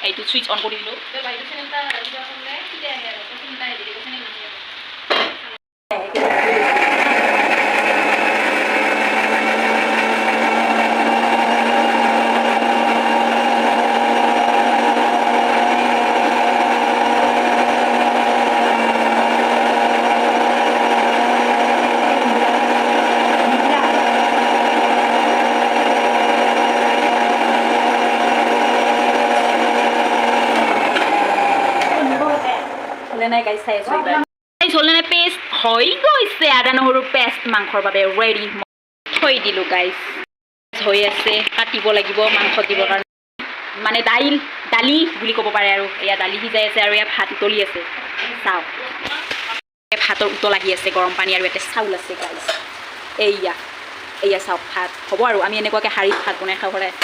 এইটো switch on কৰি দিলোঁ। তই বাহিৰৰ চেনেল এটা কিবা কৰিলে তেতিয়া আহে আৰু চিন্তা আহি দিব, চেনেল নাহে। হ'লে নাই গাইছ, চাই আছোঁ এইবাৰ। গাইছ, হ'লে নাই? পেষ্ট হৈ গৈছে। আদা নহৰু পেষ্ট মাংসৰ বাবে ৰেডি, থৈ দিলোঁ গাইছ। হৈ আছে, কাটিব লাগিব মাংস দিবৰ কাৰণে। মানে দাইল, দালি বুলি ক'ব পাৰে আৰু। এয়া দালি সিজাই আছে আৰু এয়া ভাত উতলি আছে। চাওক, ভাতৰ উতল আহি আছে, গৰম পানী আৰু ইয়াতে চাউল আছে গাইছ। এইয়া এইয়া চাওক, ভাত হ'ব আৰু। আমি এনেকুৱাকৈ হাৰিত ভাত বনাই খাওঁ সদায়।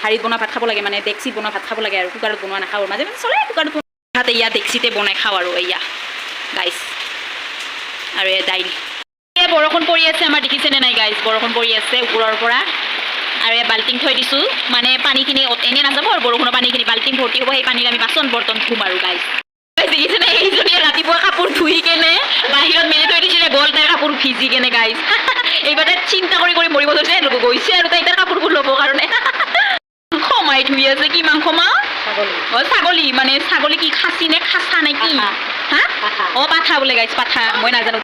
হাৰিত বনোৱা ভাত খাব লাগে, মানে ডেক্সিত বনোৱা ভাত খাব লাগে আৰু কুকাৰত বনোৱা নাখাওঁ। মাজে মাজে চলে কুকাৰত বনোৱা ভাত। এয়া ডেক্সিতে বনাই খাওঁ আৰু। এয়া গাইছ, আৰু এয়া দাইল। এয়া বৰষুণ পৰি আছে আমাৰ, দেখিছেনে নাই গাইছ? বৰষুণ পৰি আছে ওপৰৰ পৰা। আৰু এয়া বাল্টিং থৈ দিছোঁ, মানে পানীখিনি এনেই নাযাব আৰু। বৰষুণৰ পানীখিনি বাল্টিং ভৰ্তি হ'ব, সেই পানীৰে আমি বাচন বৰ্তন ধুম আৰু। গাইছ, দেখিছেনে? এইজনীয়ে ৰাতিপুৱা কাপোৰ ধুই কেনে বাহিৰত মেলি থৈ দিছিলে, গ'ল তাইৰ কাপোৰ ভিজি কেনে। গাইছ, এইবাৰ তাই চিন্তা কৰি কৰি মৰিব ধৰিছে। গৈছে আৰু তাই তাৰ কাপোৰবোৰ ল'বৰ কাৰণে। মাংস মাই ধুই আছে। কি মাংস মা? অ, ছাগলী। মানে ছাগলী কি, খাচী নে খাচা নে কি? হা, অ, পাঠা বোলে গাইছ, পাঠা। মই নাজানো।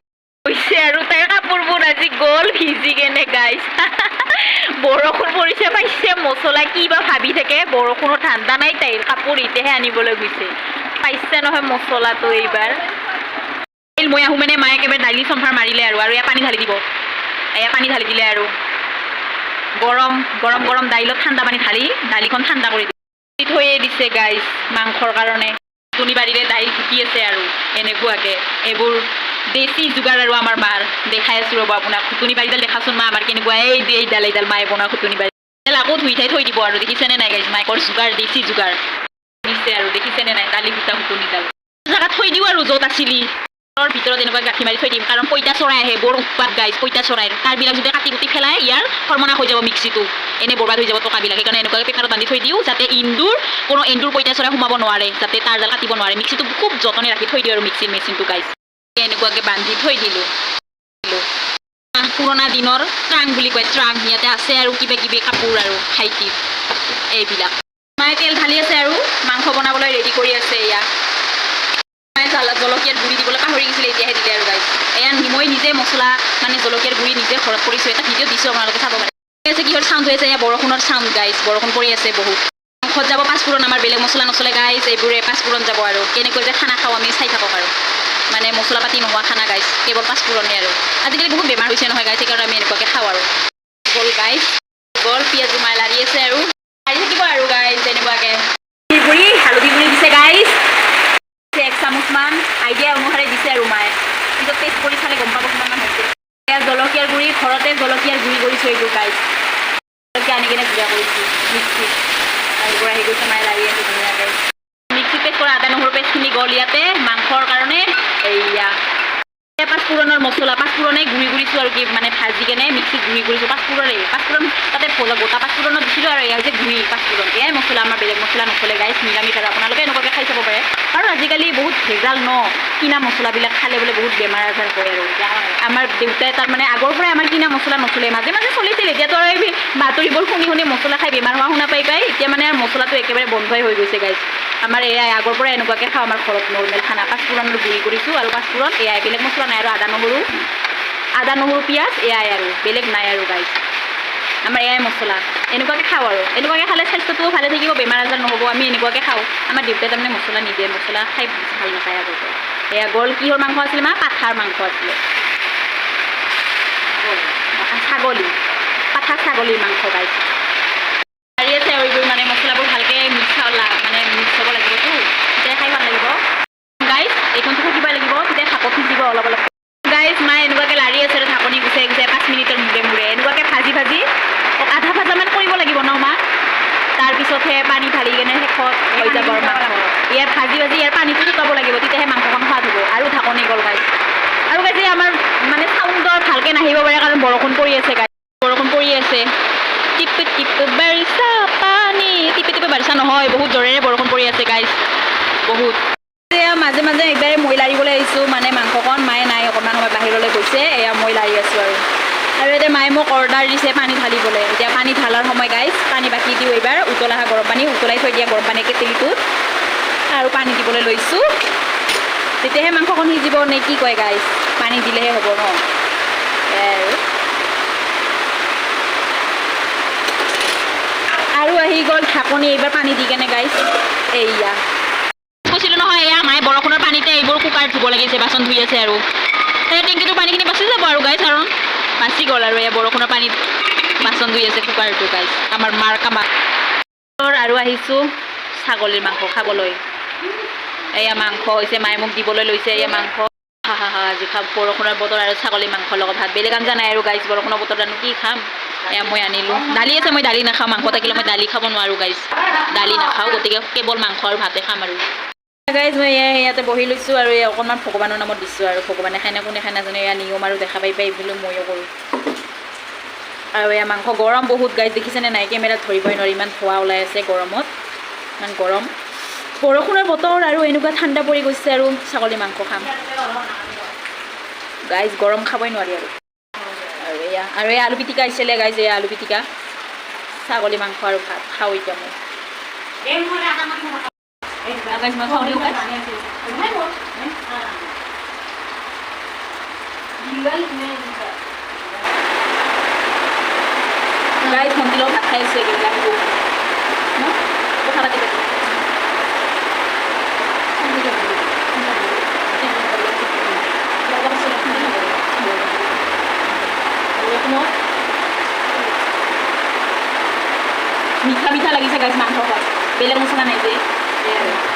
গৈছে আৰু তাইৰ কাপোৰবোৰ আজি গ'ল ভিজি কেনে। গাইছ, বৰষুণ পৰিছে, পাইছে মছলা, কি বা ভাবি থাকে। বৰষুণৰ ঠাণ্ডা নাই, তাইৰ কাপোৰ এতিয়াহে আনিবলৈ গৈছে। পাইছে নহয় মছলাটো এইবাৰ। মই আহোঁ মানে মায়ে একেবাৰে দালি চম্ভাৰ মাৰিলে আৰু। আৰু এয়া পানী ঢালি দিব। এয়া পানী ঢালি দিলে আৰু গৰম গৰম গৰম দাইলত ঠাণ্ডা পানী ঢালি দালিখন ঠাণ্ডা কৰি থৈয়ে দিছে গাইছ মাংসৰ কাৰণে। টুনি বাৰীৰে দাইল ফুটি আছে আৰু এনেকুৱাকে। এইবোৰ দেশী যোগাৰ আৰু আমাৰ মাৰ। দেখাই আছোঁ ৰ'ব আপোনাক। খুটুনি বাৰীডাল দেখাচোন মা আমাৰ কেনেকুৱা। এই যে এইডাল, এইডাল মায়ে বনোৱা খুটুনি বাৰী। আকৌ ধুই থাই থৈ দিব আৰু। দেখিছেনে নাই গাইছ, মায়েকৰ যোগাৰ, দেশী যোগাৰ দিছে আৰু। দেখিছেনে নাই দালি কুটা খুটুনিডাল? জেগাত থৈ দিওঁ আৰু য'ত আছিলি ঘৰৰ ভিতৰত এনেকুৱা গাঁঠি মাৰি থৈ দিম, কাৰণ পইতা চৰাই আহে, বৰ উৎপাত গাইছ পইতা চৰাইৰ। তাৰবিলাক যদি কাটি কুটি পেলাই, ইয়াৰ সৰ্বনাশ হৈ যাব, মিক্সিটো এনে বৰবাদ হৈ যাব টকাবিলাক। সেইকাৰণে এনেকুৱাকৈ পেপাৰত বান্ধি থৈ দিওঁ, যাতে ইন্দুৰ, কোনো এন্দুৰ, পইতা চৰাই সোমাব নোৱাৰে, যাতে তাঁৰডাল কাটিব নোৱাৰে। মিক্সিটো খুব যতনে ৰাখি থৈ দিওঁ আৰু মিক্সিৰ মেচিনটো গাইছ, এনেকুৱাকৈ বান্ধি থৈ দিলোঁ দিলোঁ। পুৰণা দিনৰ ট্ৰাং বুলি কয়, ট্ৰাং। ইয়াতে আছে আৰু কিবা কিবি কাপোৰ আৰু ভাইটিৰ এইবিলাক। মায়ে তেল ঢালি আছে আৰু মাংস বনাবলৈ ৰেডি কৰি আছে। এয়া মায়ে জলকীয়াৰ গুড়ি দিবলৈ পাহৰি গৈছিলে, এতিয়াহে দিলে আৰু গাইছ। এয়া মই নিজে মছলা, মানে জলকীয়াৰ গুড়ি নিজে ঘৰত কৰিছোঁ। এটা ভিডিঅ' দিছোঁ, আপোনালোকে চাব পাৰে। আছে কিহৰ চাউণ্ড হৈ আছে? এয়া বৰষুণৰ চাউণ্ড গাইছ, বৰষুণ পৰি আছে বহুত। মাংসত যাব পাঁচফোৰণ, আমাৰ বেলেগ মছলা নচলে গাইছ, এইবোৰে পাঁচফোৰণ যাব। আৰু কেনেকৈ যে খানা খাওঁ আমি চাই থাকক আৰু। মানে মছলা পাতি নোহোৱা খানা গাইছ, কেৱল পাঁচফোৰণে আৰু। আজিকালি বহুত বেমাৰ হৈছে নহয় গাইছ, সেইকাৰণে আমি এনেকুৱাকৈ খাওঁ আৰু। গ'ল গাইছ, গ'ল। পিঁয়াজো মায়ে লাৰি আছে আৰু লাৰি থাকিব আৰু গাইছ এনেকুৱাকৈ। গুড়ি, হালধি গুড়ি দিছে গাইছ এক চামুচমান, আইডিয়া অনুসাৰে দিছে আৰু মায়ে। পিছত টেষ্ট কৰি চালে গম পাব কিমানমান হৈছে। এয়া জলকীয়াৰ গুড়ি, ঘৰতে জলকীয়াৰ গুড়ি কৰিছোঁ এইবোৰ গাইছ। জলকীয়া আনি কেনে গুড়া কৰিছোঁ মিক্সিত। এইবোৰ আহি গৈছে, মায়ে লাৰি আছে ধুনীয়াকৈ। মিক্সিত পেষ্ট কৰা আদা নহৰু পেষ্টখিনি গ'ল ইয়াতে মাংসৰ কাৰণে। এইয়া এয়া পাঁচফোৰণৰ মছলা, পাঁচফোৰণে গুড়ি কৰিছোঁ আৰু কি, মানে ভাজি কেনে মিক্সিত গুড়ি কৰিছোঁ পাঁচফোৰণেই। পাঁচফোৰণ তাতে গোটা পাঁচফোৰণত দিছিলোঁ আৰু এয়া হৈছে গুড়ি পাঁচফোৰণ। এয়াই মছলা আমাৰ, বেলেগ মছলা নচলে গাইছ, নিৰামিষ আৰু। আপোনালোকে এনেকুৱাকৈ খাই চাব পাৰে। আৰু আজিকালি বহুত ভেজাল ন, কিনা মছলাবিলাক খালে বোলে বহুত বেমাৰ আজাৰ হয়। আৰু আমাৰ দেউতাই তাৰমানে আগৰ পৰাই আমাৰ কিনা মছলা নচলে। মাজে মাজে চলিছিল, এতিয়াতো আৰু এই বাতৰিবোৰ শুনি শুনি মছলা খাই বেমাৰ হোৱা শুনা পাই পাই এতিয়া মানে আৰু মছলাটো একেবাৰে বন্ধই হৈ গৈছে গাইছ। আমাৰ এয়াই আগৰ পৰাই এনেকুৱাকৈ খাওঁ আমাৰ ঘৰত নৰ্মেল খানা। পাঁচফোৰণৰ গুড়ি কৰিছোঁ আৰু পাঁচফোৰণ, এয়াই, বেলেগ মছলা নাই। আৰু আদা নহৰু, আদা নহৰু পিঁয়াজ, এয়াই আৰু, বেলেগ নাই আৰু গাইছ। আমাৰ এয়াই মছলা, এনেকুৱাকৈ খাওঁ আৰু। এনেকুৱাকৈ খালে স্বাস্থ্যটোও ভালে থাকিব, বেমাৰ আজাৰ নহ'ব। আমি এনেকুৱাকৈ খাওঁ। আমাৰ দেউতাই তাৰমানে মছলা নিদিয়ে, মছলা খাই বেছি ভাল নাপায় আগৰ পৰা। এয়া গ'ল। কিহৰ মাংস আছিলে মা? পাঠাৰ মাংস আছিলে, ছাগলী, পাঠা ছাগলীৰ মাংস গাইছ। লাৰি আছে আৰু এইবোৰ, মানে মছলাবোৰ ভালকৈ মিক্স মানে মিক্স হ'ব লাগিবতো, তেতিয়া খাই ভাল লাগিব গাইছ। এইখনটো থাকিবই লাগিব, তেতিয়া ভাপত সিজিব অলপ অলপ। গাইছ, মায়ে এনেকুৱাকৈ লাৰি আছে আৰু ঢাকনি গুচাই গুচাই 5 মিনিটৰ মূৰে মূৰে এনেকুৱাকৈ ভাজি ভাজি আধা ভাজামান কৰিব লাগিব ন মা? তাৰপিছতহে পানী ঢালি কেনে শেষত হৈ যাব আৰু মাংস। ইয়াৰ ভাজি ভাজি ইয়াৰ পানীটো শুকাব লাগিব, তেতিয়াহে মাংসখন সোৱাদ হ'ব। আৰু ঢাকনি গ'ল গাইছ। আৰু গাইছ, এই আমাৰ মানে চাউণ্ডৰ ভালকৈ নাহিব পাৰে, কাৰণ বৰষুণ পৰি আছে গাইছ, বৰষুণ পৰি আছে। টিপ টিপ বাৰিষা পানী, টিপে টিপে বাৰিষা নহয়, বহুত জোৰেৰে বৰষুণ পৰি আছে। বহুত। এয়া মাজে মাজে একবাৰে মই লাৰিবলৈ আহিছোঁ, মানে মাংসকণ মায়ে নাই, অকণমান সময় বাহিৰলৈ গৈছে। এয়া মই লাৰি আছোঁ আৰু আৰু এতিয়া মায়ে মোক অৰ্ডাৰ দিছে পানী ঢালিবলৈ। এতিয়া পানী ঢালাৰ সময় গাইজ। পানী বাকি দিওঁ এইবাৰ। উতলা অহা গৰম পানী উতলাই থৈ দিয়া গৰম পানী কেটেলিটোত আৰু পানী দিবলৈ লৈছোঁ। তেতিয়াহে মাংসকণ সিজিব নে কি কয় গাইজ? পানী দিলেহে হ'ব ন? এয়াই আৰু। আৰু আহি গ'ল ঢাকনি। এইবাৰ পানী দি কেনে গাইজ, এইয়া কৈছিলোঁ নহয়, এয়া মায়ে বৰষুণৰ পানীতে এইবোৰ কুকাৰত ধুব লাগিছে, বাচন ধুই আছে। আৰু সেই টেংকিটোৰ পানীখিনি বাচি যাব আৰু গাইজ, কাৰণ বাচি গ'ল। আৰু এয়া বৰষুণৰ পানীত বাচন ধুই আছে কুকাৰটো গাইজ, আমাৰ মাৰ কামা। আৰু আহিছোঁ ছাগলীৰ মাংস খাবলৈ। এয়া মাংস হৈছে, মায়ে মোক দিবলৈ লৈছে। এয়া মাংস, হা হা হা। আজি খাম বৰষুণৰ বতৰ আৰু ছাগলী মাংসৰ লগত ভাত। বেলেগ আঞ্জা নাই আৰু গাইজ, বৰষুণৰ বতৰত আনো কি খাম? এয়া মই আনিলোঁ। দালি আছে, মই দালি নাখাওঁ। মাংস থাকিলে মই দালি খাব নোৱাৰোঁ গাইজ, দালি নাখাওঁ। গতিকে কেৱল মাংস আৰু ভাতে খাম। আৰু গাইজ, মই এয়া ইয়াতে বহি লৈছোঁ আৰু এই অকণমান ভগৱানৰ নামত দিছোঁ। আৰু ভগৱানে খাই নে কোনে খাই নাজানো, এয়া নিয়ম আৰু দেখা পাই পাই বোলো ময়ো কৰোঁ। আৰু এয়া মাংস গৰম বহুত গাইজ, দেখিছেনে নাই? কেমেৰাত ধৰিবই নোৱাৰি, ইমান ধোঁৱা ওলাই আছে গৰমত। ইমান গৰম, বৰষুণৰ বতৰ আৰু এনেকুৱা ঠাণ্ডা পৰি গৈছে আৰু ছাগলী মাংস খাম গাইজ। গৰম, খাবই নোৱাৰি। আৰু আৰু এয়া আৰু এয়া আলু পিটিকা আহিছিলে গাইজ। এয়া আলু পিটিকা, ছাগলী মাংস আৰু ভাত খাওঁ এতিয়া মই। গাইজ, মই খাওঁ দিওঁ গাইজ। গাইজ, ভণ্টিৰ লগত ভাত খাই আছোঁ একেলগে। আহিব ন, কথা পাতি পাতি। মিঠা মিঠা লাগিছে গাইজ মাংস খোৱা। বেলেগ মছলা নাই যে, সেয়াই আৰু।